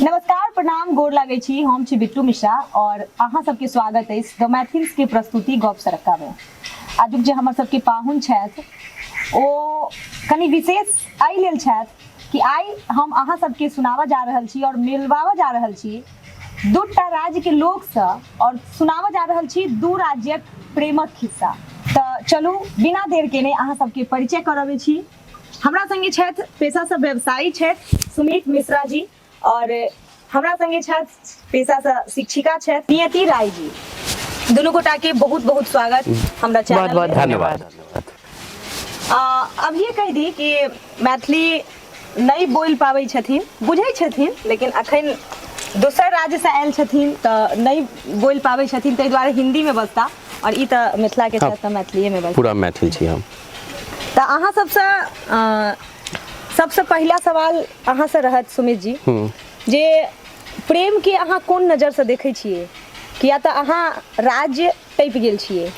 नमस्कार, प्रणाम, गोर लागै छी। हम छी बिट्टू मिश्रा और अहाँ सबके स्वागत अछि द मैथिल्स के प्रस्तुति गप सरक्का में। आजुक जे हमर सबके पाहुन छथि ओ कनि विशेष एहि लेल छथि कि आइ हम अहाँ सबके सुनाबऽ जा रहल छी और मिलवाबऽ जा रहल छी दूटा राज्य के लोकसँ और सुनाबऽ जा रहल छी दू राज्यक प्रेमक खिस्सा। तऽ चलू बिना देर केने अहाँ सबके परिचय करबै छी। हमरा संगे छथि पेशासँ व्यवसायी छथि सुमित मिश्रा जी और हमरा संगे छथि पेशासँ शिक्षिका छथि नियति राय जी। दुनू गोटा के बहुत बहुत स्वागत हमरा चैनल बहुत बहुत में। धन्यवाद। अभिये कहि दी कि मैथिली नहि बोलि पाबै छथिन, बुझै छथिन, लेकिन अखन दोसर राज्यसँ आयल छथिन तऽ नहि बोलि पाबै छथिन, ताहि दुआरे हिन्दीमे बजता और ई तऽ मिथिलाके छथि तऽ मैथिलीएमे बजता। पूरा मैथिल छी हम। तऽ अहाँ सबसँ सबसँ पहिला सवाल अहाँसँ रहत सुमित जी, जे प्रेम के अहाँ कोन नजरसँ देखै छियै, किया तऽ अहाँ राज्य टपि गेल छियै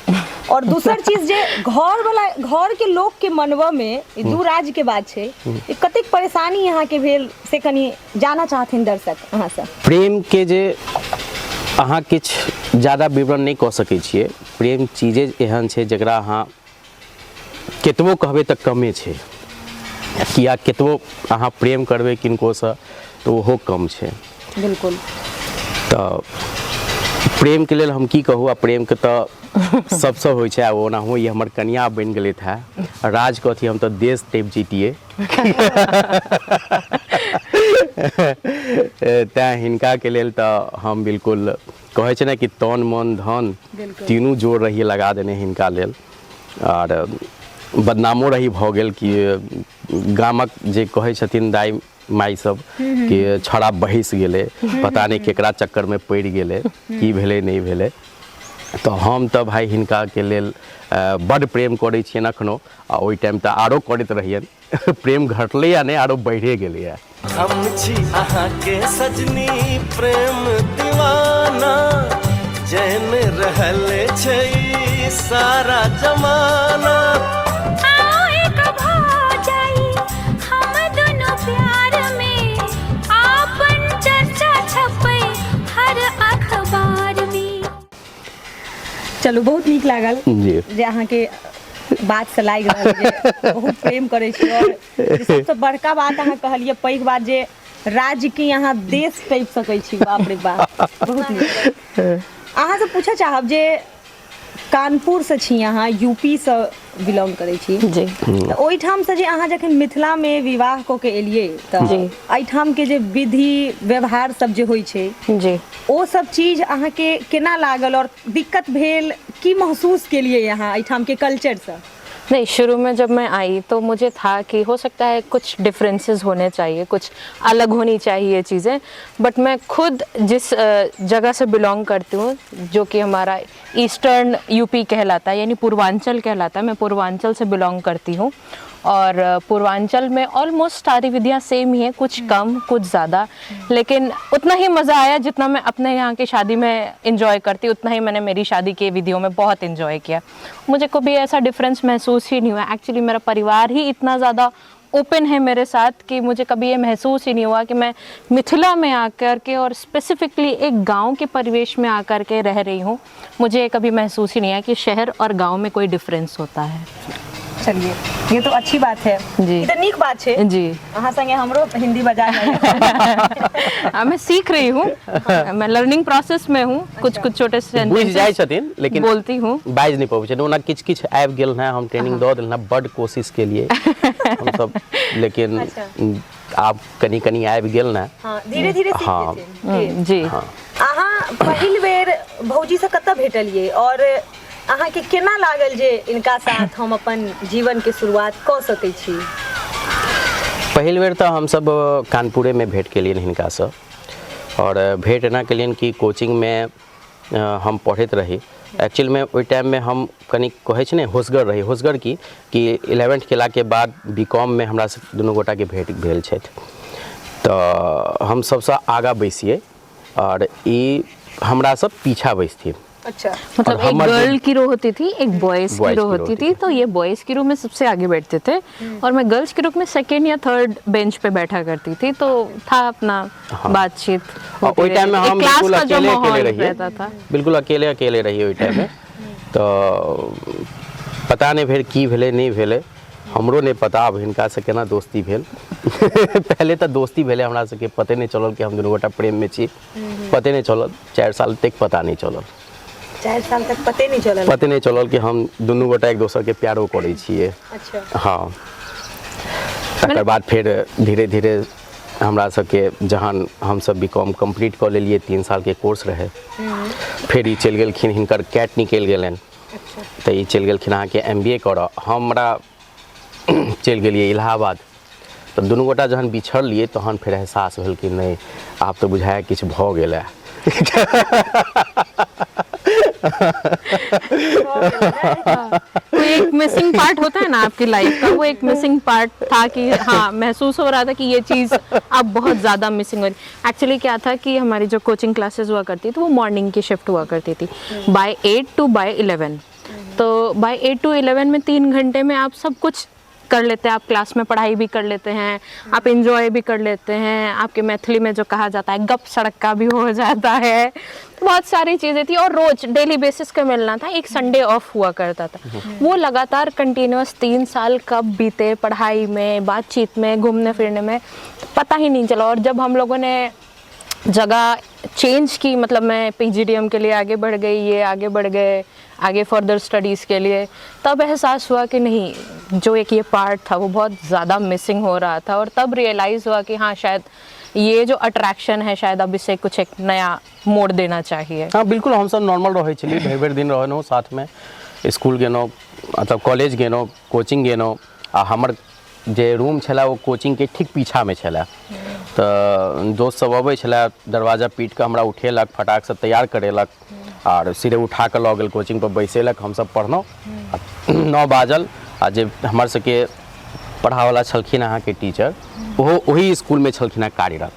और दोसर चीज जे घर वाला घर के लोक के मनबऽ में ई दू राज्य के बात छै, ई कतेक परेशानी अहाँ के भेल से कनि जाना चाहथिन दर्शक अहाँ से। प्रेम के जे अहाँ किछु ज्यादा विवरण नहि कऽ सकै छियै। प्रेम चीजे एहन छै जकरा अहाँ केतबो कहबै तऽ कमे छै, किया केतबो अहाँ प्रेम करबै किनकोसँ तऽ ओहो कम छै। बिल्कुल। तऽ प्रेमके लेल हम की कहू, आ प्रेमके तऽ सबसँ होइ छै। आ ओनाहो ई हमर कनिया बनि गेलथि हेँ, राज कथी, हम तऽ देश टपि जैतियै, तैँ हिनकाके लेल तऽ हम बिल्कुल कहै छै ने कि तन मन धन तीनू जोर रही लगा देने हिनका लेल। आर बदनामो रही भऽ गेल कि गामक जे कहै छथिन दाइ माइ सब कि छड़ा बहसि गेलै, पता नहि केकरा चक्करमे पड़ि गेलै, की भेलै नहि भेलै। तऽ हम तऽ भाय हिनकाके लेल बड्ड प्रेम करै छियनि एखनो, आ ओहि टाइम तऽ आरो करैत रहियनि। प्रेम घटलैए नहि, आरो बढ़िए गेलैए। हम छी अहाँके सजनी प्रेम दीवाना, जैन रहल छै सारा जमाना। आओ एक भ जाई हम दुनू प्यार में, आपन चर्चा छपै हर अखबार में। चलू, बहुत नीक लागल जी जे अहाँके बात से लागि रहल जे बहुत प्रेम करै छी। और सबसँ बड़का बात अहाँ कहलियै, पैघ बात जे राज्य के अहाँ देश टपि सकै छी, बाप रे बाप, बहुत नीक। अहाँ से पूछऽ चाहब जे कानपुर से छी अहाँ, यूपी से बिलोंग करै छी जी, तऽ ओहिठाम से जे अहाँ जखन मिथिला में विवाह कऽ के एलियै तऽ एहिठाम के जे विधि व्यवहार सब जे होइ छै ओ सब चीज अहाँके केना लागल और दिक्कत भेल, की महसूस केलियै अहाँ एहिठाम के कल्चर से? नहीं, शुरू में जब मैं आई तो मुझे था कि हो सकता है कुछ डिफरेंसेस होने चाहिए, कुछ अलग होनी चाहिए चीज़ें, बट मैं खुद जिस जगह से बिलोंग करती हूँ, जो कि हमारा ईस्टर्न यूपी कहलाता है, यानी पूर्वांचल कहलाता है, मैं पूर्वांचल से बिलोंग करती हूँ और पूर्वांचल में ऑलमोस्ट सारी विधियाँ सेम ही हैं, कुछ कम कुछ ज़्यादा, लेकिन उतना ही मज़ा आया जितना मैं अपने यहाँ की शादी में इंजॉय करती, उतना ही मैंने मेरी शादी के विधियों में बहुत इंजॉय किया। मुझे कभी ऐसा डिफरेंस महसूस ही नहीं हुआ। एक्चुअली मेरा परिवार ही इतना ज़्यादा ओपन है मेरे साथ कि मुझे कभी ये महसूस ही नहीं हुआ कि मैं मिथिला में आकर के और स्पेसिफिकली एक गांव के परिवेश में आकर के रह रही हूँ। मुझे ये कभी महसूस ही नहीं आया कि शहर और गांव में कोई डिफरेंस होता है। चलिए, ये तो अच्छी बात है। जी। ई तऽ नीक बात छै। जी। अहाँ संगे हमरो हिंदी बजा हाँ, मैं सीख रही हूँ, मैं लर्निंग प्रोसेस में हूँ। कुछ कुछ छोटे से बुझि जाइ sentences छथिन लेकिन बोलती हूँ। बाजि नहि पबै छथिन। ओना किछु किछु आबि गेल हँ, हम ट्रेनिंग दऽ देलहुँ हँ, बड्ड कोशिश केलियै हमसब, लेकिन आब कनि कनि आबि गेल ने। हाँ, धीरे धीरे सीख जेथिन। जी। अहाँ पहिल बेर भौजी से कतऽ भेटलियै और अहाँके केना लागल जे इनका साथ हम अपन जीवन के शुरुआत कऽ सकै छी? पहिल बेर तऽ हमसब कानपुरेमे भेंट केलियनि हिनकासँ, और भेंट एना केलियनि कि कोचिंगमे हम पढ़ैत रही। एक्चुअलमे ओहि टाइममे हम कनि कहै छै ने होशगर रही। होशगर की कि इलेवेंथ केलाके बाद बी कॉममे हमरा दुनू गोटाके भेंट भेल छथि, तऽ हम सबसँ आगाँ बैसियै और ई हमरासँ पीछा बैसथिन। अच्छा। मतलब और एक हमर जे- गर्ल की रो होती थी, एक बॉयज की बॉयज रो की रो होती होती थी, तो ये बॉयज की रो में सबसे आगे बैठते थे और मैं गर्ल्स की रो में सेकेंड या थर्ड बेंच पे बैठा करती थी। तो था अपना बातचीत आ होती ओहि टाइम में रहती थी। हम एक क्लास बिल्कुल का जो अकेले अकेले माहौल रहिए, रहता था। बिल्कुल अकेले अकेले रहिए ओहि टाइम में। तऽ पता नहि फेर की भेलै नहि भेलै, हमरो नहि पता आब हिनकासँ केना दोस्ती भेल। पहिले तऽ दोस्ती भेलै, हमरा सबके पते नहि चलल कि हम दुनू गोटा प्रेममे छी, पते नहि चलल, 4 साल तक पता नहि चलल। 4 साल तक पते नहीं चलल? पते नहि चलल कि हम दुनू गोटा एक दोसरके प्यारो करै छियै। अच्छा। हाँ, तकर बाद फेर धीरे धीरे हमरा सबके जहन हमसब बी कॉम कम्प्लीट कऽ लेलियै, 3 सालके कोर्स रहै, फेर ई चलि गेलखिन, हिनकर कैट निकलि गेलनि, तऽ ई चलि गेलखिन अहाँके एम बी ए करऽ, हमरा चलि गेलियै इलाहाबाद। तऽ दुनू गोटा जहन बिछड़लियै तहन फेर एहसास भेल कि नहि, आब तऽ बुझाइए किछु भऽ गेल है। वो एक मिसिंग पार्ट होता है ना आपकी लाइफ का, वो एक मिसिंग पार्ट था कि हाँ महसूस हो रहा था कि ये चीज़ अब बहुत ज़्यादा मिसिंग हो रही। एक्चुअली क्या था कि हमारी जो कोचिंग क्लासेस हुआ करती थी वो मॉर्निंग की शिफ्ट हुआ करती थी, बाय 8 टू बाय 11। तो बाय 8 टू 11 में 3 घंटे में आप सब कुछ कर लेते हैं, आप क्लास में पढ़ाई भी कर लेते हैं, आप एंजॉय भी कर लेते हैं, आपके मैथिली में जो कहा जाता है गप सड़क्का भी हो जाता है, तो बहुत सारी चीज़ें थी। और रोज़ डेली बेसिस पे मिलना था, एक संडे ऑफ हुआ करता था। वो लगातार कंटिन्यूअस 3 साल कब बीते पढ़ाई में, बातचीत में, घूमने फिरने में, तो पता ही नहीं चला। और जब हम लोगों ने जगह चेंज की, मतलब मैं पीजीडीएम के लिए आगे बढ़ गई, ये आगे बढ़ गए आगे फर्दर स्टडीज़ के लिए, तब एहसास हुआ कि नहीं, जो एक ये पार्ट था वो बहुत ज़्यादा मिसिंग हो रहा था। और तब रियलाइज़ हुआ कि हाँ शायद ये जो अट्रैक्शन है शायद अब इसे कुछ एक नया मोड़ देना चाहिए। हाँ बिल्कुल, हमसब नॉर्मल रहै छलियै, भरि भरि दिन रहलहुँ साथमे, स्कूल गेलहुँ, मतलब कॉलेज गेलहुँ, कोचिंग गेलहुँ, आ हमर जे रूम छलै ओ कोचिंगके ठीक पीछामे छलै, तऽ दोस्त सब अबै छलै, दरवाजा पीट कऽ हमरा उठेलक, फटाकसँ तैयार करेलक आर सीधे उठा कऽ लऽ गेल कोचिंग पर बैसेलक, हमसब पढ़लहुँ। 9 बाजल आ जे हमर सबके पढ़ावला छलखिन अहाँके टीचर, ओहो ओही स्कूलमे छलखिन हँ कार्यरत,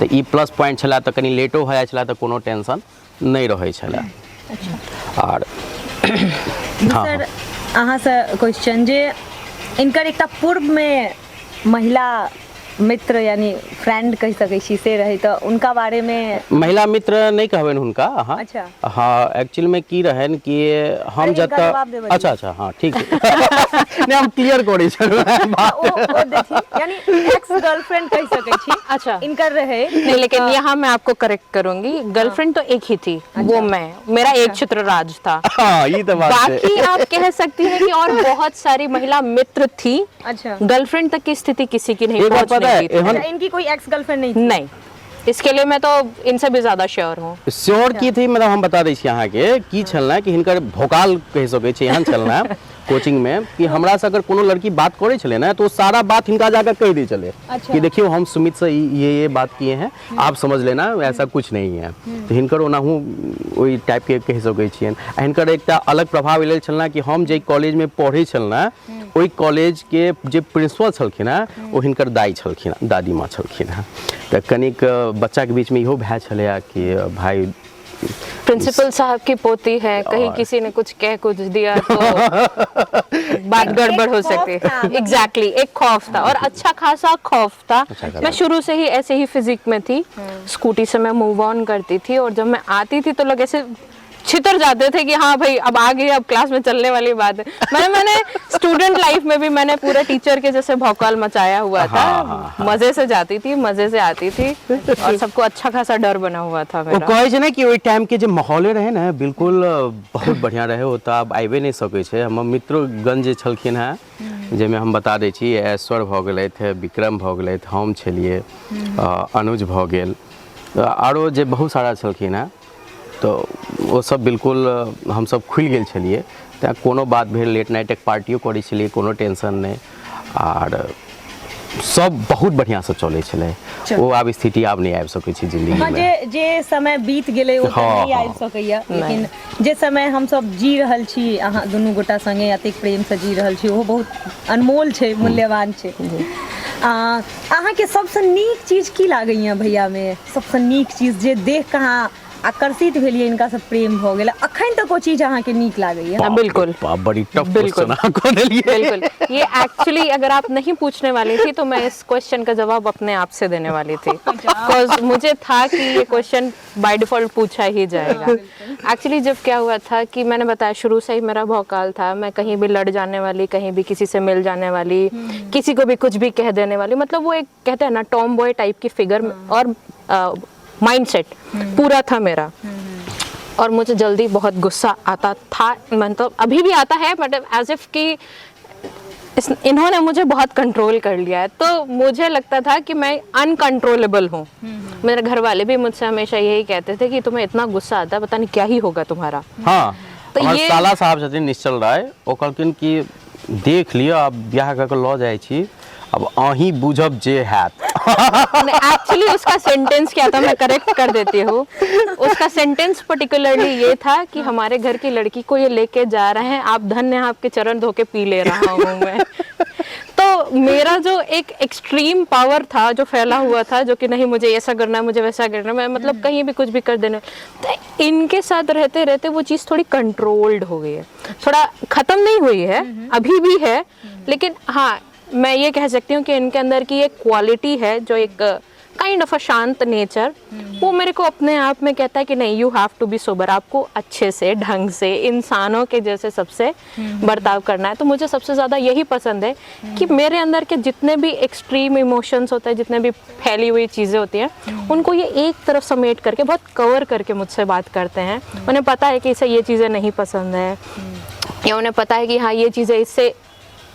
तऽ ई प्लस पॉइंट छलै, तऽ कनि लेटो भऽ जाइ छलै तऽ कोनो टेंशन नहि रहै छलै। आर हाँ। सर अहाँसँ क्वेश्चन जे इनकर एकटा पूर्वमे महिला मित्र यानी फ्रेंड कहि सकै छी से रहै, तऽ उनका बारेमे? महिला मित्र नहि कहबनि हुनका अहाँ। अच्छा। हाँ, एक्चुअल में की रहनि कि हम अरे हिनका जतऽ जवाब देबऽ दियौ। अच्छा अच्छा, हाँ ठीक छै, नहि हम क्लियर करै छलहुँ बात। ओ देखी, यानी एक्स गर्लफ्रेंड कहि सकै छी। अच्छा। इनकर रहै। नहीं लेकिन यहाँ मैं आपको करेक्ट करूंगी, गर्लफ्रेंड तो एक ही थी, वो मैं, मेरा एक चित्र राज था। हाँ ई तऽ बात छै। बाकी आप कह सकती हैं कि और बहुत सारी महिला मित्र थी। अच्छा। गर्लफ्रेंड तक की स्थिति किसी की नहीं एक बात पहुंचने पता है, दी थी। एहन अच्छा, इनकी कोई एक्स गर्लफ्रेंड नहीं थी? नहीं, इसके लिए मैं तो इनसे भी ज्यादा श्योर हूँ। श्योर की थी, मतलब हम बता दै छी अहाँके की छल ने कि हिनकर भोकाल कहि सकै छी एहन छल ने कोचिंग में कि हमरा से अगर कोनो लड़की बात करै छलै ने तो ओ सारा बात हिनका जाकर कहि दै छलै। अच्छा। कि देखियो हम सुमित से ये बात किए हैं, आप समझ लेना ऐसा कुछ नहीं है। तऽ हिनकर ओनाहु ओहि टाइपके कहि सकै छियनि। आ हिनकर एकटा अलग प्रभाव एहि लेल छल ने कि हम जाहि कॉलेजमे पढ़ै छल ने ओहि कॉलेजके जे प्रिंसिपल छलखिन हेँ ओ हिनकर दाइ छलखिन हेँ, दादी माँ छलखिन हेँ, तऽ कनिक बच्चाके बीचमे इहो भए छलैए कि भाई प्रिंसिपल साहब की पोती है, कहीं किसी ने कुछ कह कुछ दिया तो बात गड़बड़ हो एक खौफ सकती था, है। मतलब। एग्जैक्टली, एक खौफ था और अच्छा खासा खौफ था। अच्छा खासा। मैं शुरू से ही ऐसे ही फिजिक में थी, स्कूटी से मैं मूव ऑन करती थी और जब मैं आती थी तो लोग ऐसे छितर जाते थे कि हाँ भाई अब आ गई, अब क्लास में चलने वाली बात है। मैंने मैंने स्टूडेंट लाइफ में भी मैंने पूरा टीचर के जैसे भौकाल मचाया हुआ था। हाँ, हाँ, हाँ। मजे से जाती थी, मजे से आती थी और सबको अच्छा खासा डर बना हुआ था ओ मेरा। कहै छै ने कि ओहि टाइम के जे माहौले रहै ने बिल्कुल बहुत बढ़िया रहै, ओ तऽ आब आबिए नहि सकै छै। हमर मित्रोगण जे छलखिन हेँ, जाहिमे हम बता दै छी ऐश्वर भऽ गेलथि, विक्रम भऽ गेलथि, हम छलियै, अनुज भऽ गेल, आरो जे बहुत सारा छलखिन हेँ, तऽ ओ सब बिल्कुल हमसब खुलि गेल छलियै, तैँ कोनो बात भेल लेट नाइट एक पार्टियो करै छलियै, कोनो टेंशन नहि, आर सब बहुत बढ़िआँसँ चलै छलै। ओ आब स्थिति आब नहि आबि सकै छै जिन्दगीमे। हाँ, जे जे समय बीत गेलै ओ तऽ हाँ, नहि हाँ। आबि सकैया, लेकिन जे समय हमसब जी रहल छी अहाँ दुनू गोटा संगे एतेक प्रेमसँ जी रहल छी ओहो बहुत अनमोल छै, मूल्यवान छै। अहाँके सबसँ नीक चीज की लागैया भैयामे? सबसँ नीक चीज जे देख कऽ अहाँ आकर्षित भेलियै हिनका से प्रेम भऽ गेल अखन तक ओ चीज अहाँके नीक लागैया हाँ, बिल्कुल। बाप बड़ी टफ बिल्कुल। क्वेश्चन अहाँ कऽ देलियै बिल्कुल ये एक्चुअली अगर आप नहीं पूछने वाली थी तो मैं इस क्वेश्चन का जवाब अपने आप से देने वाली थी because मुझे था कि ये क्वेश्चन बाय डिफॉल्ट पूछा ही जाएगा एक्चुअली जब क्या हुआ था कि मैंने बताया शुरू से ही मेरा भौकाल था मैं कहीं भी लड़ जाने वाली कहीं भी किसी से मिल जाने वाली किसी को भी कुछ भी कह देने वाली मतलब वो एक कहते हैं ना टॉम बॉय टाइप की फिगर और माइंडसेट पूरा था मेरा और मुझे जल्दी बहुत गुस्सा आता था मतलब अभी भी आता है बट एज if कि इन्होंने मुझे बहुत कंट्रोल कर लिया है तो मुझे लगता था कि मैं अनकंट्रोलेबल हूँ मेरे घर वाले भी मुझसे हमेशा यही कहते थे कि तुम्हें इतना गुस्सा आता है पता नहीं क्या ही होगा तुम्हारा हाँ तऽ हमर ये- साला साहब छथिन निश्चल राय ओ कहलखिन कि देख लिअ आब बियाह कऽ के लऽ जाइ छी अब अहीं बुझब जे हैत एक्चुअली उसका सेंटेंस क्या था मैं करेक्ट कर देती हूँ उसका सेंटेंस पर्टिकुलरली ये था कि हमारे घर की लड़की को ये लेके जा रहे हैं आप धन्य हैं आपके चरण धो के पी ले रहा हूँ मैं तो मेरा जो एक एक्सट्रीम पावर था जो फैला हुआ था जो कि नहीं मुझे ऐसा करना है मुझे वैसा करना है मैं मतलब कहीं भी कुछ भी कर देना तो इनके साथ रहते रहते वो चीज़ थोड़ी कंट्रोल्ड हो गई है थोड़ा ख़त्म नहीं हुई है अभी भी है लेकिन हाँ मैं ये कह सकती हूँ कि इनके अंदर की एक क्वालिटी है जो एक काइंड ऑफ अ शांत नेचर वो मेरे को अपने आप में कहता है कि नहीं you have to be sober आपको अच्छे से ढंग से इंसानों के जैसे सबसे बर्ताव करना है तो मुझे सबसे ज़्यादा यही पसंद है कि मेरे अंदर के जितने भी एक्सट्रीम इमोशंस होते हैं जितने भी फैली हुई चीज़ें होती हैं उनको ये एक तरफ समेट करके बहुत कवर करके मुझसे बात करते हैं उन्हें पता है कि इसे ये चीज़ें नहीं पसंद है या उन्हें पता है कि हाँ ये चीज़ें इससे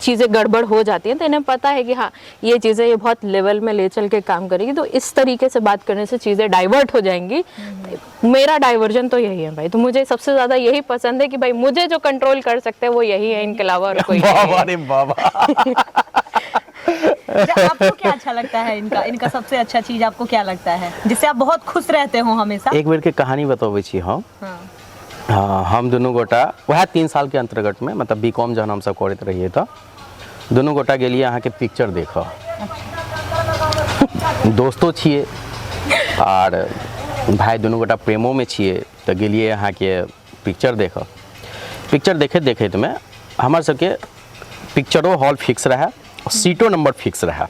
चीज़ें गड़बड़ हो जाती हैं तो इन्हें पता है कि हाँ ये चीज़ें ये बहुत लेवल में ले चल के काम करेगी तो इस तरीके से बात करने से चीज़ें डाइवर्ट हो जाएंगी तो मेरा डाइवर्जन तो यही है भाई तो मुझे सबसे ज़्यादा यही पसंद है कि भाई मुझे जो कंट्रोल कर सकते हैं वो यही है इनके अलावा और कोई नहीं बाबा है। रे बाबा अच्छा, आपको क्या अच्छा लगता है इनका इनका सबसे अच्छा चीज आपको क्या लगता है जिससे आप बहुत खुश रहते हो हमेशा एक बेर के कहानी बतबै छी हम हाँ। हाँ हम दुनू गोटा वएह 3 साल के अंतर्गत में मतलब बी कॉम जहन हमसब करैत रहियै तऽ दुनू गोटा गेलियै अहाँके पिक्चर देखऽ दोस्तो छियै आर भाय दुनू गोटा प्रेमोमे छियै तऽ गेलियै अहाँके पिक्चर देखऽ पिक्चर देखैत देखैतमे हमर सबके पिक्चरो हॉल फिक्स रहए सीटो नंबर फिक्स रहए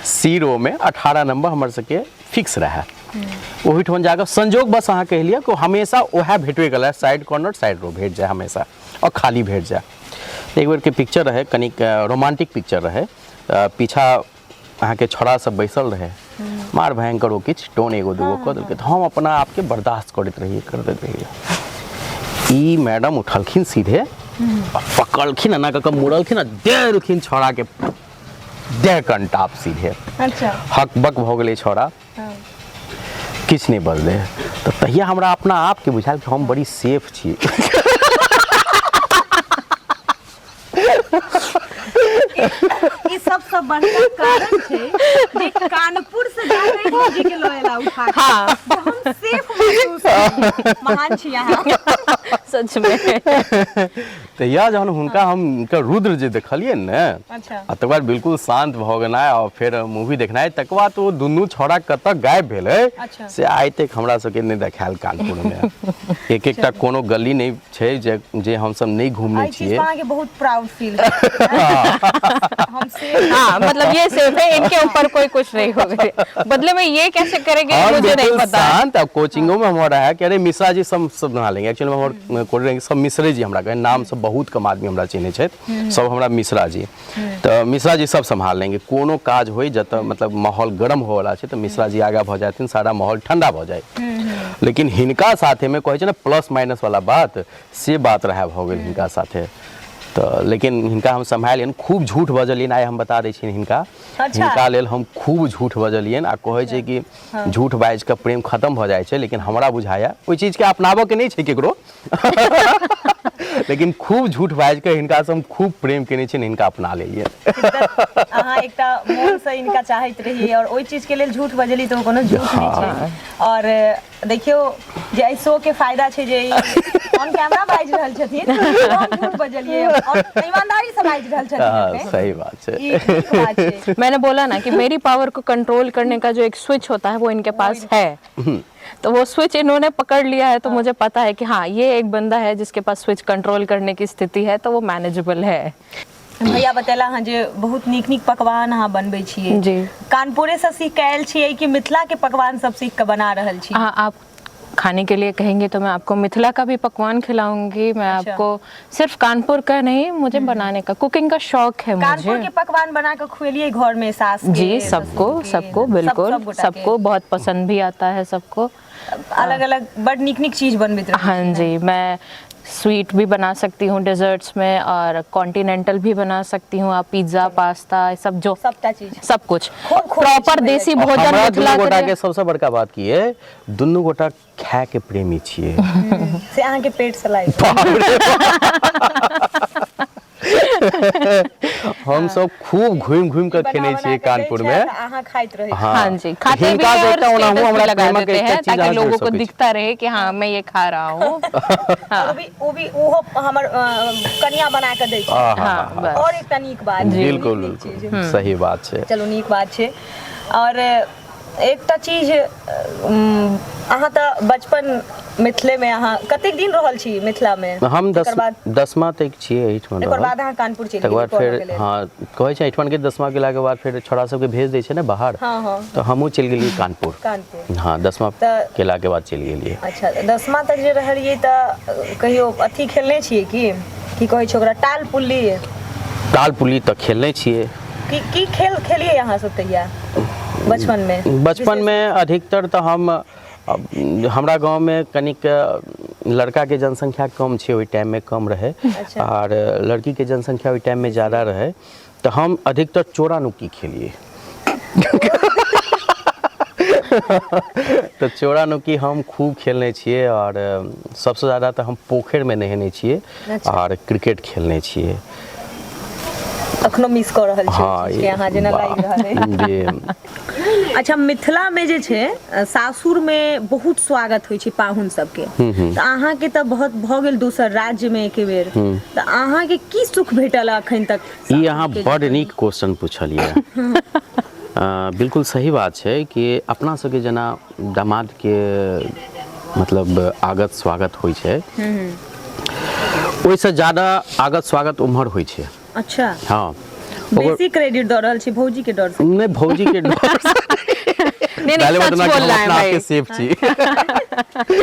सी रो में 18 नंबर हमर सबके फिक्स रहए ओहिठाम जाकऽ संजोग बस अहाँ कहि लिअ कि हमेशा वएह भेटबे करै साइड कॉर्नर साइड रो भेट जाए हमेशा आओर खाली भेट जाए एक बेरके पिक्चर रहै कनिक रोमांटिक पिक्चर रहै पीछा अहाँके छौड़ा सब बैसल रहै मार भयंकर ओ किछु टोन एगो दूगो कऽ देलकै तऽ हम अपना आपके बर्दाश्त करैत रहियै करैत रहियै ई मैडम उठलखिन सीधे आ पकड़लखिन एना कऽ कऽ मुड़लखिन आ देलखिन छौड़ाके देह कंटाप सीधे अच्छा हक बक भऽ गेलै छौड़ा किछु नहि बजलै तऽ तहिया हमरा अपना आपके बुझायल कि हम बड़ी सेफ छी ई सबसँ बड़का कारण छै जे कानपुर से जाके भौजी के लऽ एला उठा के हाँ जे हम सेफ महसूस करी। महान छी अहाँ सच में तहिया जहन हुनका हम हुनकर रुद्र जे देखलियै ने अच्छा आ तकर बाद बिल्कुल शांत भऽ गेनाइ आ फेर मूवी देखनाइ तकर बाद ओ दुनू छौड़ा कतऽ गायब भेलै अच्छा। से आइ तक हमरा सबके नहि देखायल कानपुरमे एक एकटा कोनो गली नहि छै जे जे हमसब नहि घूमने एहि चीज छियै पर अहाँके बहुत प्राउड फील हम सेफ हाँ मतलब ये सेफ है इनके ऊपर कोई कुछ नहीं होगा बदले में ये कैसे करेंगे हम मुझे नहीं बिल्कुल पता है। शांत आ कोचिंगो में हमर रहै कि अरे मिश्रा जी सब सब नहा लेंगे एक्चुअली हमर कोचिंग सब मिश्रे जी हमरा कहे नाम सब बहुत कम आदमी हमरा चिन्है छथि सब हमरा मिश्रा जी तऽ मिश्रा जी सब सम्हाल लेंगे कोनो काज होय जतऽ मतलब माहौल गरम होवला छै तऽ मिश्रा जी आगा भऽ जाथिन सारा माहौल ठंडा भऽ जाय लेकिन हिनका साथेमे कहै छै ने प्लस माइनस वाला बात से बात रहै भऽ गेल हिनका साथे तऽ लेकिन हिनका हम सम्हालियनि खूब झूठ बजलियनि आइ हम बता दै छियनि हिनका अच्छा। हिनका लेल हम खूब झूठ बजलियनि आ कहै छै कि झूठ बाजि कऽ प्रेम खत्म भऽ जाइ छै लेकिन हमरा बुझाया ओहि चीजके अपनाबऽके नहि छै केकरो लेकिन खूब झूठ बाजि कऽ हिनकासँ हम खूब प्रेम केने छियनि, हिनका अपना लेलियनि। अहाँ एकटा मोनसँ हिनका चाहैत रहियै और ओहि चीजके लेल झूठ बजली तऽ ओ कोनो झूठ नहि छै। और देखियौ जे एहि शो के फायदा छै जे ऑन कैमरा बाजि रहल छथिन, हम झूठ बजलियै और ईमानदारी से बाजि रहल छथिन। हाँ, एखन। सही बात छै। ई नीक बात छै। मैंने बोला ना कि मेरी पावर को कंट्रोल करने का जो एक स्विच होता है वो इनके पास है, तो वो स्विच इन्होंने पकड़ लिया है, तो मुझे पता है कि हाँ ये एक बंदा है जिसके पास स्विच कंट्रोल करने की स्थिति है, तो वो मैनेजेबल है। भैया बतेला अहाँ जे बहुत नीक नीक पकवान अहाँ बनबै छियै। जी। कानपुरे से सीख के आयल छियै कि मिथिला के पकवान सब सीख के बना रहल छी? हाँ, आप खाने के लिए कहेंगे तो मैं आपको मिथिला का भी पकवान खिलाऊंगी। मैं आपको सिर्फ कानपुर का नहीं, मुझे बनाने का, कुकिंग का शौक है। कानपुर मुझे के पकवान बना के खुएलिए घर में सास के, जी, सबको, ससुर के, सबको, सब- बिल्कुल, सब गोटा के। सबको बहुत पसंद भी आता है सबको। अलग अलग बड नीक नीक चीज बनबैत रहै। हाँ जी, मैं स्वीट भी बना सकती हूँ डेजर्ट्स में और कॉन्टिनेंटल भी बना सकती हूँ। आप पिज्ज़ा, पास्ता, सब जो सबटा चीज सब कुछ खूब खूब प्रॉपर चीज देसी और भोजन हमरा मिथिला दुनू गोटा के के सबसँ बड़का बात की है, दुनू गोटा खाय के प्रेमी छियै। से अहाँ के पेट से लागि। हम सब खूब घुमि घुमि कऽ खेने छियै कानपुर में। अहाँ खाइत रहै। हाँ जी, खाते भी हिनका हैं से और एकटा ओनाहु स्टेटस भी हमरा लगा प्रेमक देते एकटा हैं चीज ताकि अहाँ जोड़ि लोगों को सकै छी। दिखता रहे कि हाँ मैं ये खा रहा हूँ। ओ भी ओ भी ओहो हमर कनिया बना के दै छै। आहा, हाँ, बस। और एकटा नीक बात। बिल्कुल। नीक चीज। बिल्कुल सही बात छै। चलू, नीक बात छै। और एकटा चीज, अहाँ तऽ बचपन मिथिले में, अहाँ कतेक दिन रहल छी मिथिला में? हम तकर बाद 10मा तक छियै एहिठमन एकर रहल। बाद अहाँ कानपुर चलि तकर गेलियै बाद पढ़ऽ के फेर लेल। हाँ, कहै छै एहिठमन के 10मा केलाके बाद फेर छोड़ा सबके भेज दै छै ने बाहर। हाँ, हाँ। तऽ हमहूँ चलि गेलियै कानपुर। कानपुर। हाँ, 10मा केलाके बाद चलि गेलियै। अच्छा, 10मा तक जे रहलियै तऽ कहियो अथी खेलने छियै की की कहै छै ओकरा, टाल पुल्ली? टाल पुल्ली तऽ खेलने छियै। की की खेल खेलियै अहाँ सब तहिया बचपन में? बचपन में अधिकतर तऽ हम, हमरा गाँवमे कनिक लड़काके जनसंख्या कम छै, ओहि टाइममे कम रहै। आर लड़कीके जनसंख्या ओहि टाइममे ज्यादा रहै, तऽ हम अधिकतर चोरा नुक्की खेलियै। तऽ चोरा नुक्की हम खूब खेलने छियै आओर सबसँ ज्यादा तऽ हम पोखरिमे नहेने छियै आर क्रिकेट खेलने छियै। अखनो मिस कऽ रहल छी हाँ, चीजके अहाँ, जेना लागि रहल अइ। जी। अच्छा, मिथिला में जे छै सासुर में बहुत स्वागत होइ छै पाहुन सबके, तऽ अहाँके तऽ बहुत भऽ गेल दोसर राज्य में एके बेर, तऽ अहाँके की सुख भेटल अखन तक? ई अहाँ बड नीक क्वेश्चन पूछलियै। बिल्कुल सही बात छै कि अपना सबके जेना दामादके मतलब आगत स्वागत होइ छै, ओहिसँ ज्यादा आगत स्वागत उम्हर होइ छै। हाँ। बेसी क्रेडिट दऽ रहल छी भौजी के डर से? नहि, भौजी के डर से नहीं नहीं, पहले सच बतना कि बोल हम रहा है अपना आपके भाई। सेफ छी।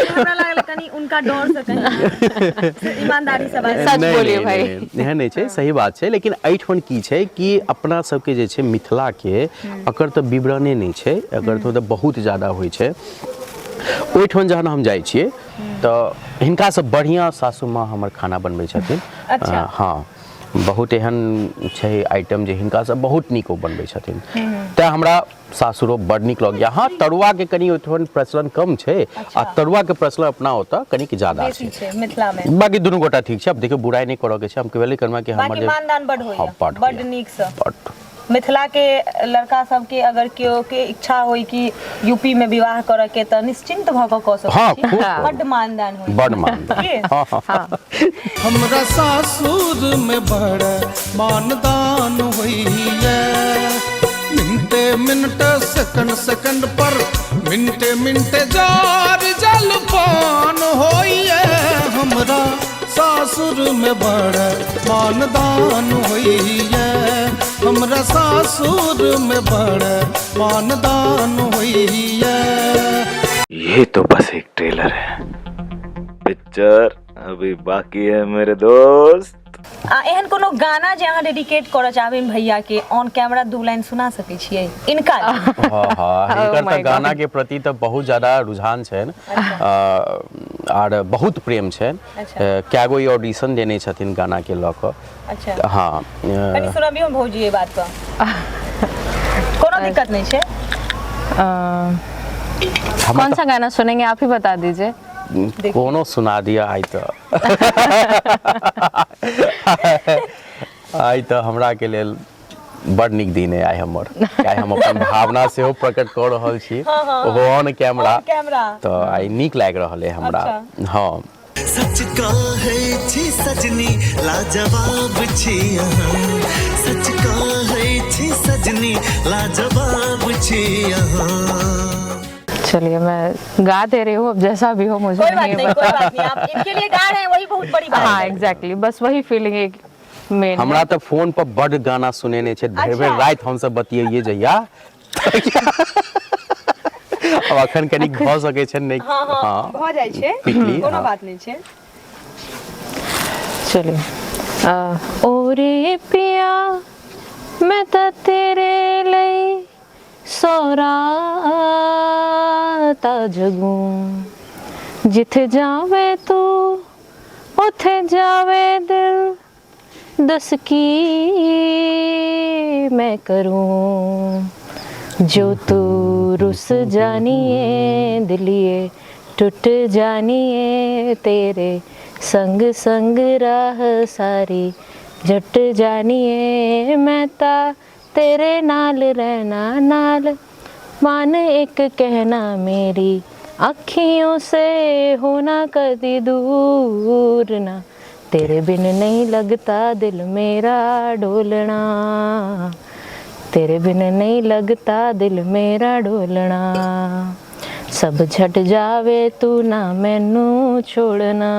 हमरा लागल कनि उनका डर से कहीं ईमानदारी से बात। सच नहि, बोलिए नहि, भाई। नहि, एहन नहि छै, सही बात छै। लेकिन एहिठाम की छै कि अपना सबके जे छै मिथिलाके एकर तऽ विवरणे नहि छै, एकर तऽ बहुत ज्यादा होइ छै। ओहिठाम जहन हम जाइ छियै तऽ हिनकासँ बढ़िआँ सासू माँ हमर खाना बनबै छथिन। हाँ, बहुत एहन छै आइटम जे हिनकासँ बहुत नीक ओ बनबै छथिन, तेँ हमरा सासुरो बड नीक लगैए। हाँ, तरुआके कनि ओहिठाम प्रचलन कम छै आ तरुआके प्रचलन अपना ओतऽ कनिक ज्यादा बेसी छै छै मिथिला में। बाकी दुनू गोटा ठीक छै। आब देखियौ, बुराइ नहि करऽके छै, हम केवल करबै कि हमर बाकी जे मानदान बड हाँ, होइया। बड बड होइया। नीक से। बड। मिथिला के लड़का सबके अगर केओ के इच्छा होय कि यूपी में विवाह करऽ के, तऽ निश्चिंत भऽ कऽ कऽ हाँ, सकै छी। खूब करू। बड मानदान होय। बड मानदान। की? हाँ। हमरा सासुर में बड़ मानदान होइए, मिनटे मिनट सेकंड सेकंड पर मिनटे मिनटे जार जलपान होइए। हमरा सासुर में बड़ मानदान होइए, हमरा सासुर में बड़ मानदान होइए। ये तो बस एक ट्रेलर है, पिक्चर अभी बाकी है मेरे दोस्त। आ एहन कोनो गाना जे अहाँ डेडिकेट करऽ चाहबै भैया के, ऑन कैमरा दू लाइन सुना सकै छियै इनका? हाँ हाँ, हिनकर my तऽ गाना के प्रति तऽ बहुत ज्यादा रुझान छनि आर बहुत प्रेम छनि। कए गो ई ऑडिशन देने छथिन गाना के लऽ कऽ। हाँ। कनि सुनबियौ भौजी एहि बात पर, कोनो दिक्कत नहि छै। कौन सा गाना सुनेंगे, आप ही बता दीजिए। कोनो सुना दिया आइ तऽ। आइ तऽ हमरा के लेल बड़ नीक दिन है आइ हमर। आइ हम अपन भावना सेहो प्रकट कऽ रहल छी, ओहो ऑन कैमरा। On camera. तऽ आइ नीक लागि रहल है हमरा। हँ। सच कहै छी सजनी लाजवाब छी अहाँ, सच कहै छी सजनी लाजवाब छी अहाँ। चलिए मैं गा दे रही हूँ, अब जैसा भी हो मुझे कोई बात नहीं नहीं, पता। कोई बात नहीं, आप इनके लिए गा रहे हैं वही बहुत बड़ी बात हाँ है। एग्जैक्टली, बस वही फीलिंग एक मेन। हमरा तऽ फोन पर बड गाना सुनेने छै, भरि भरि राति हमसब बतियैये जहिया। अब अखन कनिक भऽ सकै छै नहि। हँ हँ, भऽ जाइ छै, Quickly, कोनो हँ। बात नहि छै। चलिए, ओरे पिया मैं तो तेरे ਲਈ सौरा जगूं, जिथे जावे तू उथे जावे दिल, दस की मैं करूं, जो तू रुस जानिए दिलिए टूट जानिए, तेरे संग संग राह सारी जट जानिए, मैं ता तेरे नाल रहना नाल, मान एक कहना मेरी, अखियों से होना कदी दूर ना, तेरे बिन नहीं लगता दिल मेरा ढोलना, तेरे बिन नहीं लगता दिल मेरा ढोलना, सब झट जावे तू ना मैनू छोड़ना,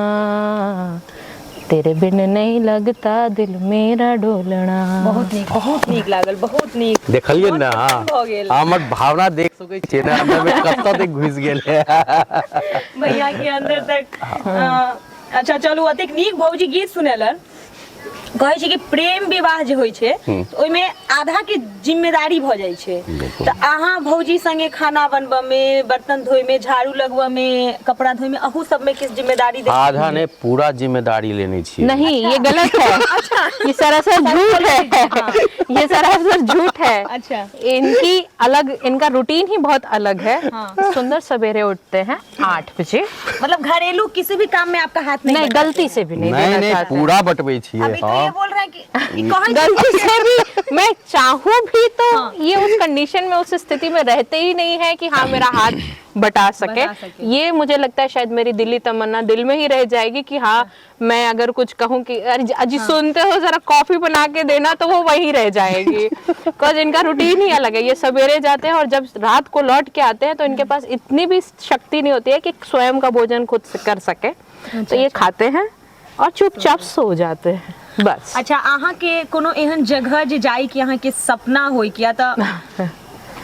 तेरे बिन नहीं लगता दिल मेरा ढोलना। बहुत नीक, बहुत नीक लागल, बहुत नीक। देखलियै मन ने? प्रसन्न भऽ गेल। हमर भावना देख सकै छियै ने, अंदर में कतऽ तक घुसि गेल है भैया के अंदर तक। अच्छा चलू, अतेक नीक भौजी गीत सुनेलन। कहै छै कि प्रेम विवाह जे होइ छै ओहिमे आधा के जिम्मेदारी भऽ जाइ छै। बिल्कुल। तऽ अहाँ भौजी संगे खाना बनबऽ में, बर्तन धोय में, झाड़ू लगबऽ में, कपड़ा धोय में, अहू सब में किछु जिम्मेदारी देखै आधा ने, पूरा जिम्मेदारी लेने छियै। नहीं, ये गलत है, ये सरासर झूठ है, ये सरासर झूठ है। इनकी अलग, इनका रूटीन ही बहुत अलग है। सुंदर सवेरे उठते हैं 8 बजे। मतलब घरेलू किसी भी काम में आपका हाथ नहीं नहीं, बटाते गलती हैं। से भी नहीं नहीं देना नहीं, चाहते। पूरा बटबै छियै। अभी तो ये हाँ। बोल रहे हैं कि ई कहै छै गलती से भी मैं चाहूं भी तो ये उस कंडीशन में, उस स्थिति में रहते ही नहीं है कि हाँ मेरा हाथ बटा सके। बटा सके। ये मुझे लगता है शायद मेरी दिली तमन्ना दिल में ही रह जाएगी कि हाँ मैं अगर कुछ कहूँ कि अरे अजी सुनते हो जरा कॉफी बना के देना, तो वो वहीं रह जाएगी। Because इनका रूटीन ही अलग है। ये सवेरे जाते हैं और जब रात को लौट के आते हैं तो इनके पास इतनी भी शक्ति नहीं होती है कि स्वयं का भोजन खुद से कर सके। तो ये खाते हैं और चुपचाप सो जाते हैं बस। अच्छा, अहाँ के कोनो एहन जगह जे जाय के अहाँ के सपना होय, किया तऽ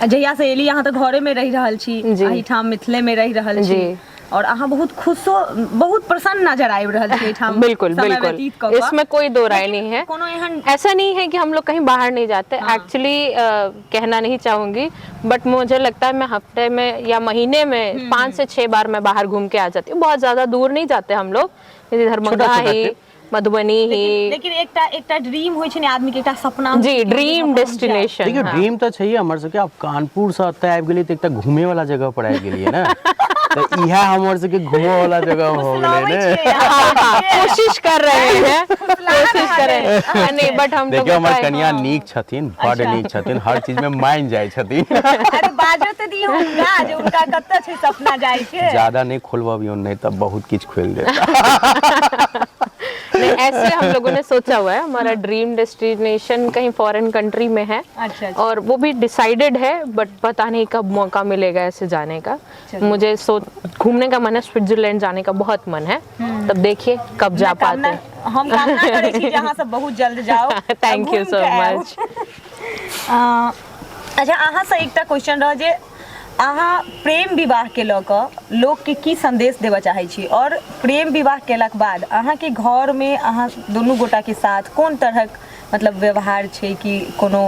जहिया से एली अहाँ तऽ घरे में रहि रहल छी, एहिठाम मिथिले में रहि रहल छी और अहाँ बहुत खुशो, बहुत प्रसन्न नजर आबि रहल छी एहिठाम बिल्कुल समय बिल्कुल, व्यतीत कऽ कऽ। इसमें कोई दो राय लेकिन नहीं है। कोनो एहन ऐसा नहीं है कि हम लोग कहीं बाहर नहीं जाते। एक्चुअली कहना नहीं चाहूंगी बट मुझे लगता है मैं हफ्ते में या महीने में 5 से 6 बार मैं बाहर घूम के आ जाती हूँ। बहुत ज्यादा दूर नहीं जाते हम लोग, दरभंगा छोटा ही, trip। Madhubani ही। लेकिन एकटा एकटा ड्रीम होइ छै ने आदमी के, एकटा सपना होइ जी, छै कि ड्रीम हम जायब। डेस्टिनेशन। देखियौ, ड्रीम तऽ छैहे हमर सबके। आब कानपुर से एतऽ आबि गेलियै तऽ एकटा घूमे वाला जगह पर आबि गेलियै ने, तऽ इएह हमर सबके घूमऽ वाला जगह भऽ गेलै फुसलाबै ने। छियै अहाँ। हाँ, कोशिश कर रहे हैं, कोशिश कर रहे हैं। हाँ, नहीं बट हम लोग देखियौ, हमर का- कनिया नीक छथिन, बड नीक छथिन, हर चीज में मानि जाइ छथिन। अरे बाजो तऽ दियौ हुनका जे हुनका कतऽ छै सपना जाइ के। ज्यादा नहीं खोलबबियौ, नहीं तब बहुत किछु खोलि देत। नहीं, ऐसे हम लोगों ने सोचा हुआ है, हमारा ड्रीम डेस्टिनेशन कहीं फॉरेन कंट्री में है। अच्छा। और वो भी डिसाइडेड है बट पता नहीं कब मौका मिलेगा ऐसे जाने का। मुझे घूमने का मन है, स्विट्जरलैंड जाने का बहुत मन है, तब देखिए कब जा मैं पाते कामना हैं। हम कामना करै छी जे अहाँ सब बहुत जल्द जाउ। Thank you घूमि सो के आउ। मच। अच्छा, अहाँ से एकटा क्वेश्चन रह जे अहाँ प्रेम विवाह के लऽ कऽ लोक के की संदेश देबऽ चाहै छी और प्रेम विवाह केलाक बाद अहाँ के घर में अहाँ दुनू गोटा के साथ कोन तरहक मतलब व्यवहार छै, कि कोनो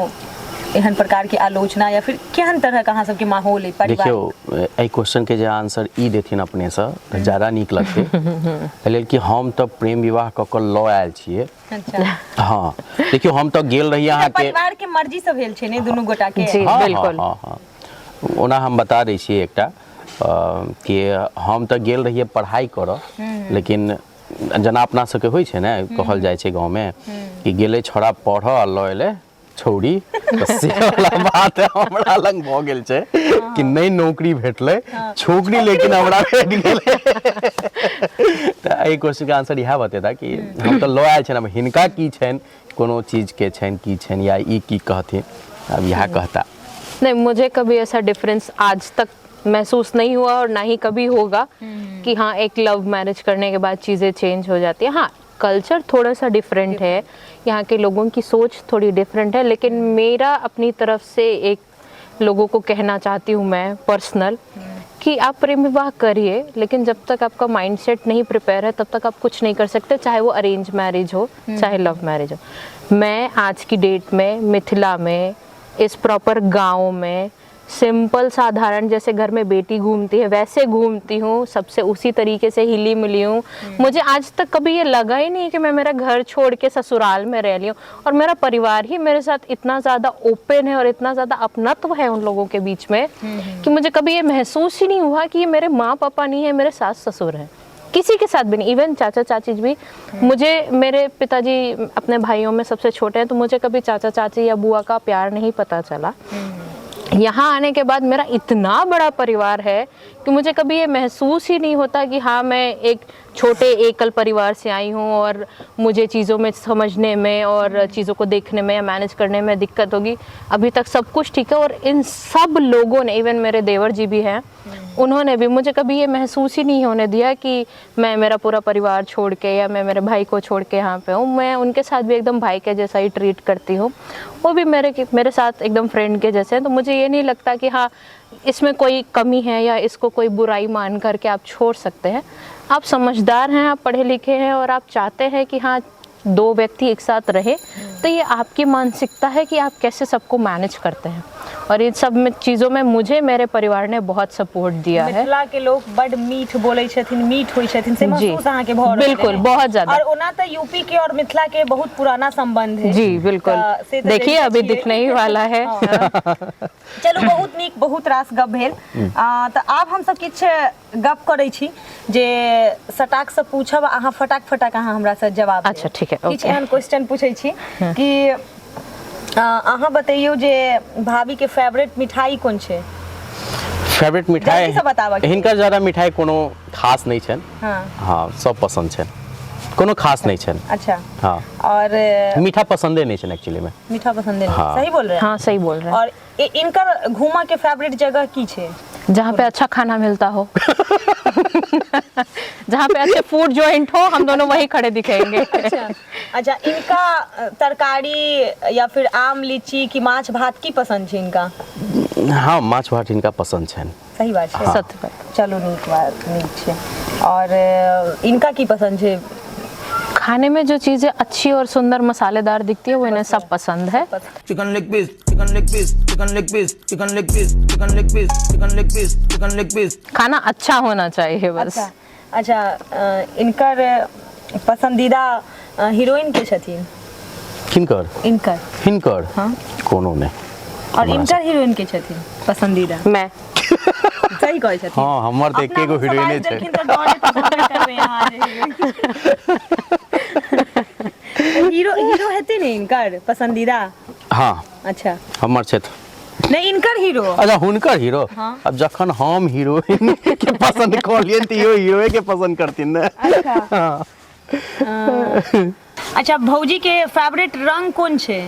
एहन प्रकार के आलोचना या फिर केहन तरहक अहाँ सबके माहौल है परिवार? देखियौ, एहि क्वेश्चन के जे आंसर ई देथिन अपनेसँ तऽ ज्यादा नीक लगतै, एहि लेल कि हम तऽ प्रेम विवाह कऽ कऽ लऽ आयल छियै। हँ, देखियौ, हम तऽ गेल रही अहाँके परिवार के मर्जी से भेल छै ने दुनू गोटा के? जी। हँ, बिल्कुल। हँ हँ, ओना हम बता दै छियै एकटा कि हम तऽ गेल रहियै पढ़ाइ करऽ, लेकिन जेना अपना सबके होइ छै ने, कहल जाइ छै गाँवमे कि गेलै छोड़ा पढ़ऽ आ लऽ एलै छौड़ी, तऽ से वाला बात हमरा लग भऽ गेल छै कि नहि नौकरी भेटलै, छोकरी लेकिन हमरा भेट गेलै। तऽ एहि क्वेश्चनके आंसर इएह बतेता कि हम तऽ लऽ आयल छनि, आब हिनका की छनि, कोनो चीजके छनि की छनि, या ई की कहथिन, आब इएह कहता। नहीं, मुझे कभी ऐसा डिफरेंस आज तक महसूस नहीं हुआ और ना ही कभी होगा कि हाँ एक लव मैरिज करने के बाद चीज़ें चेंज हो जाती है। हाँ, कल्चर थोड़ा सा डिफरेंट है, यहाँ के लोगों की सोच थोड़ी डिफरेंट है, लेकिन मेरा अपनी तरफ से एक लोगों को कहना चाहती हूँ मैं पर्सनल कि आप प्रेम विवाह करिए, लेकिन जब तक आपका माइंडसेट नहीं प्रिपेयर है तब तक आप कुछ नहीं कर सकते, चाहे वो अरेंज मैरिज हो चाहे लव मैरिज हो। मैं आज की डेट में मिथिला में इस प्रॉपर गांव में सिंपल साधारण जैसे घर में बेटी घूमती है वैसे घूमती हूँ, सबसे उसी तरीके से हिली मिली हूँ। मुझे आज तक कभी ये लगा ही नहीं कि मैं मेरा घर छोड़ के ससुराल में रह ली हूँ, और मेरा परिवार ही मेरे साथ इतना ज़्यादा ओपन है और इतना ज़्यादा अपनत्व है उन लोगों के बीच में कि मुझे कभी ये महसूस ही नहीं हुआ कि ये मेरे माँ पापा नहीं है, मेरे सास ससुर हैं। किसी के साथ भी नहीं, इवन चाचा चाची भी। मुझे मेरे पिताजी अपने भाइयों में सबसे छोटे हैं, तो मुझे कभी चाचा चाची या बुआ का प्यार नहीं पता चला। यहाँ आने के बाद मेरा इतना बड़ा परिवार है कि मुझे कभी ये महसूस ही नहीं होता कि हाँ मैं एक छोटे एकल परिवार से आई हूँ और मुझे चीज़ों में समझने में और चीज़ों को देखने में या मैनेज करने में दिक्कत होगी। अभी तक सब कुछ ठीक है और इन सब लोगों ने, इवन मेरे देवर जी भी हैं, उन्होंने भी मुझे कभी ये महसूस ही नहीं होने दिया कि मैं मेरा पूरा परिवार छोड़ के या मैं मेरे भाई को छोड़ के यहाँ पे हूँ। मैं उनके साथ भी एकदम भाई के जैसा ही ट्रीट करती हूँ, वो भी मेरे साथ एकदम फ्रेंड के जैसे हैं। तो मुझे ये नहीं लगता कि हाँ इसमें कोई कमी है या इसको कोई बुराई मान करके आप छोड़ सकते हैं। आप समझदार हैं, आप पढ़े लिखे हैं और आप चाहते हैं कि हाँ दो व्यक्ति एक साथ रहे, तो ये आपकी मानसिकता है कि आप कैसे सबको मैनेज करते हैं। और इन सब में चीज़ों में मुझे मेरे परिवार ने बहुत सपोर्ट दिया है। मिथिला के लोग बड मीठ बोलै छथिन, मीठ होइ छथिन, से जी। महसूस अहाँके भऽ रहल बिल्कुल, है। बहुत ज्यादा। और ओना तऽ यूपी के और मिथिला के बहुत पुराना संबंध है। जी बिल्कुल, तऽ से तऽ देखिए जनिते अभी छियै। दिखने ही वाला है। चलू, बहुत नीक, बहुत रास गप भेल। तऽ आब हमसब किछु गप करै छी जे सटाक से पूछब, अहाँ फटाक फटाक अहाँ हमरा से जवाब देब। अच्छा, ठीक है, किछु ओके। एहन क्वेश्चन पूछै छी कि अहाँ बतैयौ जे भाभी के फेवरेट मिठाई कोन छै? फेवरेट मिठाई जल्दी से बताबऽ के। हिनकर ज्यादा मिठाई कोनो खास नहि छनि। हाँ। हाँ, सब पसंद छनि, कोनो खास नहि छनि। अच्छा। हाँ। और मीठा पसंदे नहीं छनि एक्चुअली में। मीठा पसंद नहीं। हाँ। सही बोल रहे हैं? हाँ सही बोल रहे हैं। और इनकर घूमा के फेवरेट जगह की छै? जहाँ पे अच्छा खाना मिलता हो, जहाँ पे अच्छे फूड जॉइंट हो, हम दोनों वहीं खड़े दिखेंगे। अच्छा अच्छा, इनका तरकारी या फिर आम लीची की माछ भात की पसंद छै इनका? हाँ, माछ भात इनका पसंद छनि। सही बात छै। हाँ। सत्य बात। चलू, नीक बात, नीक छै। और इनका की पसंद छै? खाने में जो चीजें अच्छी और सुंदर मसालेदार दिखती है वो इन्हें सब पसंद है। Chicken leg piece, chicken leg piece, chicken leg piece, chicken leg piece, chicken leg piece, chicken leg piece, chicken leg piece. खाना अच्छा होना चाहिए बस। अच्छा अच्छा, इनकर पसंदीदा हीरोइन के छथिन? किनकर? इनकर। हिनकर? हाँ। कोनो नहि। और इनकर हीरोइन के छथिन पसंदीदा? मैं। सही कहै छथिन। हाँ, हमर तऽ एके गो हीरोइने छै। हीरो हीरो हेतै ने इनकर पसंदीदा? हाँ। अच्छा। हमर छथि। नहीं, इनकर हीरो। अच्छा, हुनकर हीरो। हाँ। अब जखन हम हीरोइन के पसंद कऽ लियनि तऽ इहो हीरोए के पसंद करथिन ने। अच्छा अच्छा, भौजी के फेवरेट रंग कोन छै?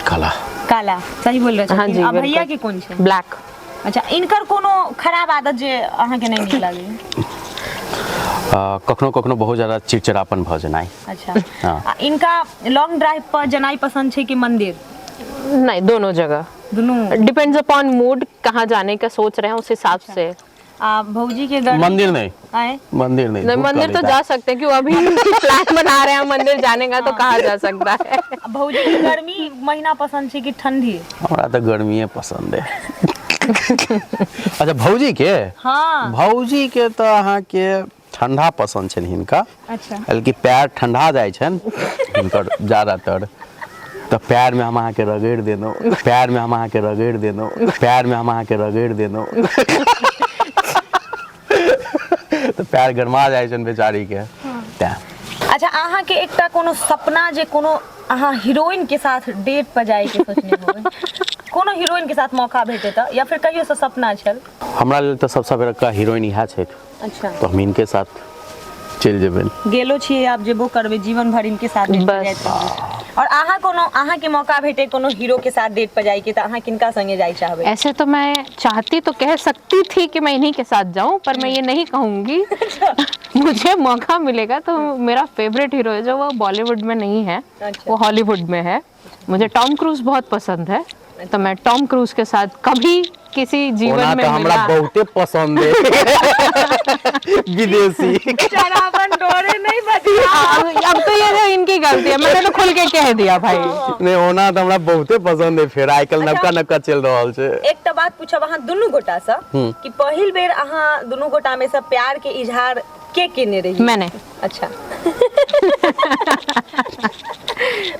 काला। काला, सही बोल रहे हाँ छथिन। जी, आ भैया बिल्कुल। के कोन छै? ब्लैक। अच्छा, इनकर कोनो खराब आदत जे अहाँ के नहीं नीक लागे? कखनो कखनो बहुत ज्यादा चिड़चिड़ापन भऽ जेनाइ। अच्छा। हाँ। आ इनका लॉन्ग ड्राइव पर जेनाइ पसंद छै कि मंदिर? नहीं, दोनों जगह। दुनू। डिपेंड्स अपॉन मूड, कहाँ जाने का सोच रहे हैं उस हिसाब से। आ भौजी के गर्मी मंदिर नहीं। आए? मंदिर नहीं, नहीं, झूठ मंदिर कह तो देता जा है। सकते हैं, क्यों अभी प्लान बना रहे हैं मंदिर जाने का, तो कहाँ जा सकता है। आ भौजी के गर्मी महीना पसंद छै कि ठंडी? हमरा तऽ गर्मीए पसंद है। अच्छा, भौजी के? हाँ। भौजी के तऽ अहाँके ठंडा पसंद छनि हिनका। अच्छा। बल्कि पैर ठंडा जाइ छनि हिनकर ज्यादातर, तऽ पैर में हम अहाँके रगड़ि देलहुँ, पैर में हम अहाँके रगड़ि देलहुँ, पैर में हम अहाँके रगड़ि देलहुँ, तऽ पैर गरमा जाइ छनि बेचारी के, तैं। अच्छा, अहाँके एकटा कोनो सपना जे कोनो अहाँ हीरोइन के साथ डेट पर जाय के सोचने होबै, कोनो हीरोइन के साथ मौका भेटे तऽ, या फिर कहियो से सपना छल? हमरा लेल तऽ सबसँ बड़का हीरोइन इएह छथि। अच्छा। तऽ हम हिनके साथ चलि जेबनि। गेलो छियै, आब जेबो करबै, जीवन भर इनके साथ डेट पर बस। जाइत रहबै। और अहाँ कोनो अहाँके मौका भेटे कोनो हीरो के साथ डेट पर जाय के, तऽ अहाँ किनका संगे जाय चाहबै? ऐसे तो मैं चाहती तो कह सकती थी कि मैं इन्हीं के साथ जाऊं, पर मैं ये नहीं कहूंगी। मुझे मौका मिलेगा तो मेरा फेवरेट हीरो है जो, वो बॉलीवुड में नहीं है, वो हॉलीवुड में है। मुझे टॉम क्रूज बहुत पसंद है, तो मैं टॉम क्रूज के साथ कभी किसी ओना जीवन में तऽ हमरा मिला बहुते पसंद है विदेशी। शराबन डोरे नहीं बचिया। अब तो ये इनकी गलती है, मैंने तो खुल के कह दिया भाई। नहि, ओना तऽ हमरा बहुते पसंद है, फेर आइ काल्हि नवका नवका चलि रहल छै। एकटा बात पूछब अहाँ दुनू गोटा से कि पहिल बेर अहाँ दुनू गोटा में से प्यार के इजहार के केने रही? मैंने। अच्छा।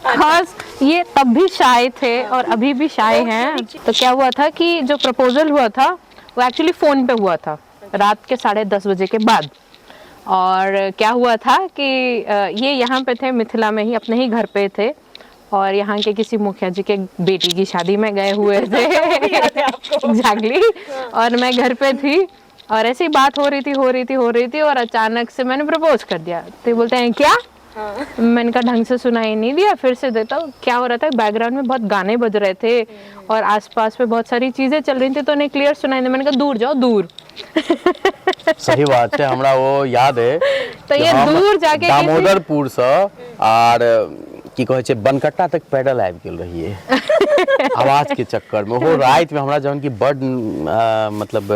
खास ये तब भी शाय थे और अभी भी शाय हैं। तो क्या हुआ था कि जो प्रपोजल हुआ था वो एक्चुअली फ़ोन पे हुआ था रात के 10:30 बजे के बाद। और क्या हुआ था कि ये यहाँ पे थे, मिथिला में ही अपने ही घर पे थे, और यहाँ के किसी मुखिया जी के बेटी की शादी में गए हुए थे। एग्जैक्टली। और मैं घर पे थी और ऐसी बात हो रही थी हो रही थी हो रही थी और अचानक से मैंने प्रपोज कर दिया। तो ये बोलते हैं क्या? मैंने कहा ढंग से सुनाई नहीं दिया, फिर से देता हूँ। क्या हो रहा था, बैकग्राउंड में बहुत गाने बज रहे थे और आसपास में बहुत सारी चीजें चल रही थी, तो उन्हें क्लियर सुनाई नहीं। मैंने कहा दूर जाओ दूर। सही बात है, हमरा वो याद है। तो ये कि हम दूर जाके किसी- दामोदरपुर से आर की कहै छै बनकट्टा तक पैदल आबि गेल रहियै आवाज के चक्कर में। ओहो राति में हमरा जहन कि बड मतलब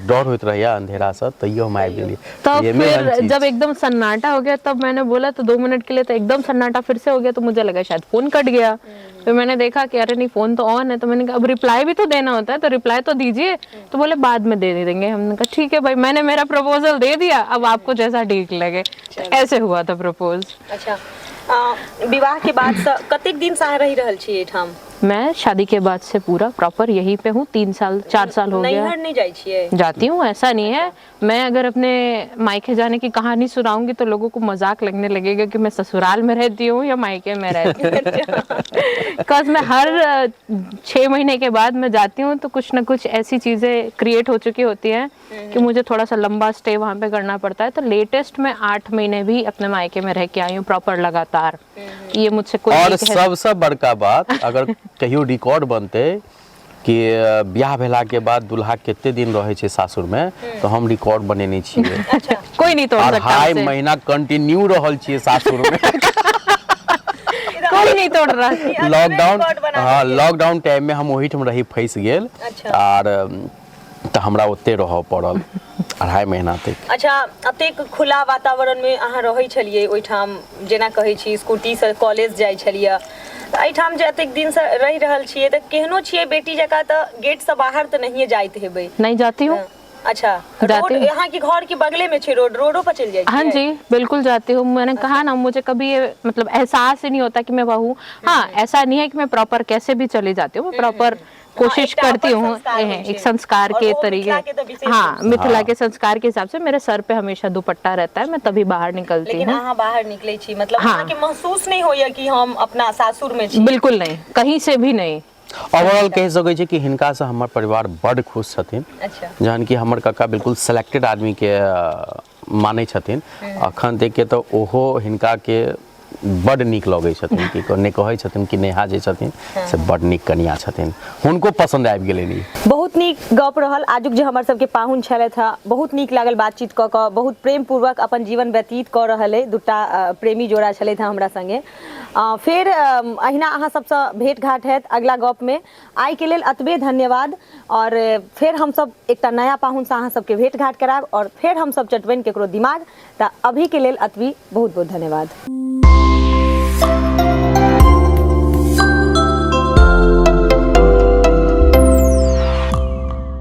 डर होइत रहैया अंधेरा से, तैयो हम आबि गेलियै। तब ये में फिर एहन चीज। जब एकदम सन्नाटा हो गया तब मैंने बोला, तो 2 मिनट के लिए तो एकदम सन्नाटा फिर से हो गया, तो मुझे लगा शायद फोन कट गया। फिर मैंने देखा कि अरे नहीं, फोन तो ऑन है। तो मैंने कहा अब रिप्लाई भी तो देना होता है, तो रिप्लाई तो दीजिए। तो बोले बाद में दे देंगे। हमने कहा ठीक है भाई, मैंने मेरा प्रपोजल दे दिया, अब आपको जैसा ठीक लगे। तो ऐसे हुआ था प्रपोज। अच्छा, विवाह के बाद से कतेक दिन से अहाँ रहि रहल छी एहिठाम? मैं शादी के बाद से पूरा प्रॉपर यहीं पे हूँ, 3 साल 4 साल हो गया। नैहर नहीं जाइ छियै? जाती हूँ, ऐसा नहीं है। मैं अगर अपने मायके जाने की कहानी सुनाऊंगी तो लोगों को मजाक लगने लगेगा कि मैं ससुराल में रहती हूँ या मायके में रहती हूँ। Because मैं हर 6 महीने के बाद मैं जाती हूँ, तो कुछ ना कुछ ऐसी चीज़ें क्रिएट हो चुकी होती हैं कि मुझे थोड़ा सा लंबा स्टे वहाँ पे करना पड़ता है। तो लेटेस्ट मैं 8 महीने भी अपने मायके में रह के आई हूँ प्रॉपर लगातार। ये मुझसे कोई और नहीं कह सबसे बड़का बात, अगर कहियो रिकॉर्ड बनते कि ब्याह भेला के बाद दुल्हा कते दिन रहे छै सासुर में, तो हम रिकॉर्ड बनेने छियै। कोई नहीं तोड़ सकता 2.5 उसे। महीना कंटिन्यू रहल छियै सासुर में। कोई नहीं तोड़ रहा। लॉकडाउन, रिकॉर्ड बना। हाँ, लॉकडाउन टाइम में हम ओहिठाम रही फंसि गेल। आर तऽ हमरा ओते रहऽ पड़ल 2.5 महीना तक। अच्छा, एतेक खुला वातावरण में अहाँ रहै छलियै ओहिठाम, जेना कहै छी स्कूटी से कॉलेज जाइ छलियै, तऽ एहिठाम जे एतेक दिन से रहि रहल छियै तऽ केहनो छियै बेटी जकाँ तऽ गेट से बाहर तऽ नहिये जाइत हेबै? नहीं जाती हूँ। अच्छा। जाती रोड हूँ। यहाँ के घर के बगले में छै रोड, रोडो पर चलि जाइ हाँ छियै? जी बिल्कुल जाती हूँ। मैंने कहा ना मुझे कभी ये मतलब एहसास ही नहीं होता कि मैं बहू। हाँ, ऐसा नहीं है कि मैं प्रॉपर कैसे भी चली जाती हूँ, मैं प्रॉपर कोशिश एकटा करती अपन हूँ संस्कार होइ एक छै। संस्कार और के वो मिथिला तरीके। के तो विशेष हाँ, रूप से। मिथिला के संस्कार के हिसाब से मेरे सर पे हमेशा दुपट्टा रहता है, मैं तभी बाहर निकलती लेकिन हूँ। अहाँ बाहर निकलै छी, मतलब हाँ। अहाँके महसूस नहीं होइया कि हम अपना सासुर में छी? बिल्कुल नहीं, कहीं से भी नहीं। ओवरऑल कहि सकै छी कि हिनका से हमर परिवार बड खुश छथिन। अच्छा। जहन कि हमर काका बिल्कुल सेलेक्टेड आदमी के मानै छथिन। अखन देख के तऽ ओहो हिनका के बड नीक लगै छथिन कि नहि कहै छथिन कि नेहा जे छथिन से बड नीक कनिया छथिन, हुनको पसंद आबि गेलनि। बहुत नीक गप रहल आजुक जे हमर सबके पाहुन छलथि हँ, बहुत नीक लागल बातचीत कऽ कऽ, बहुत प्रेम पूर्वक अपन जीवन व्यतीत कऽ रहल अइ दूटा प्रेमी जोड़ा छलथि हँ हमरा संगे। फेर अहिना अहाँ सबसँ भेंट घाट हैत अगला गप में। आइ के लेल अतबे, धन्यवाद। और फेर हमसब एकटा नया पाहुनसँ अहाँ सबके भेंट घाट करायब और फेर हमसब चटबनि केकरो दिमाग। तऽ अभी के लेल अतबी, बहुत बहुत धन्यवाद।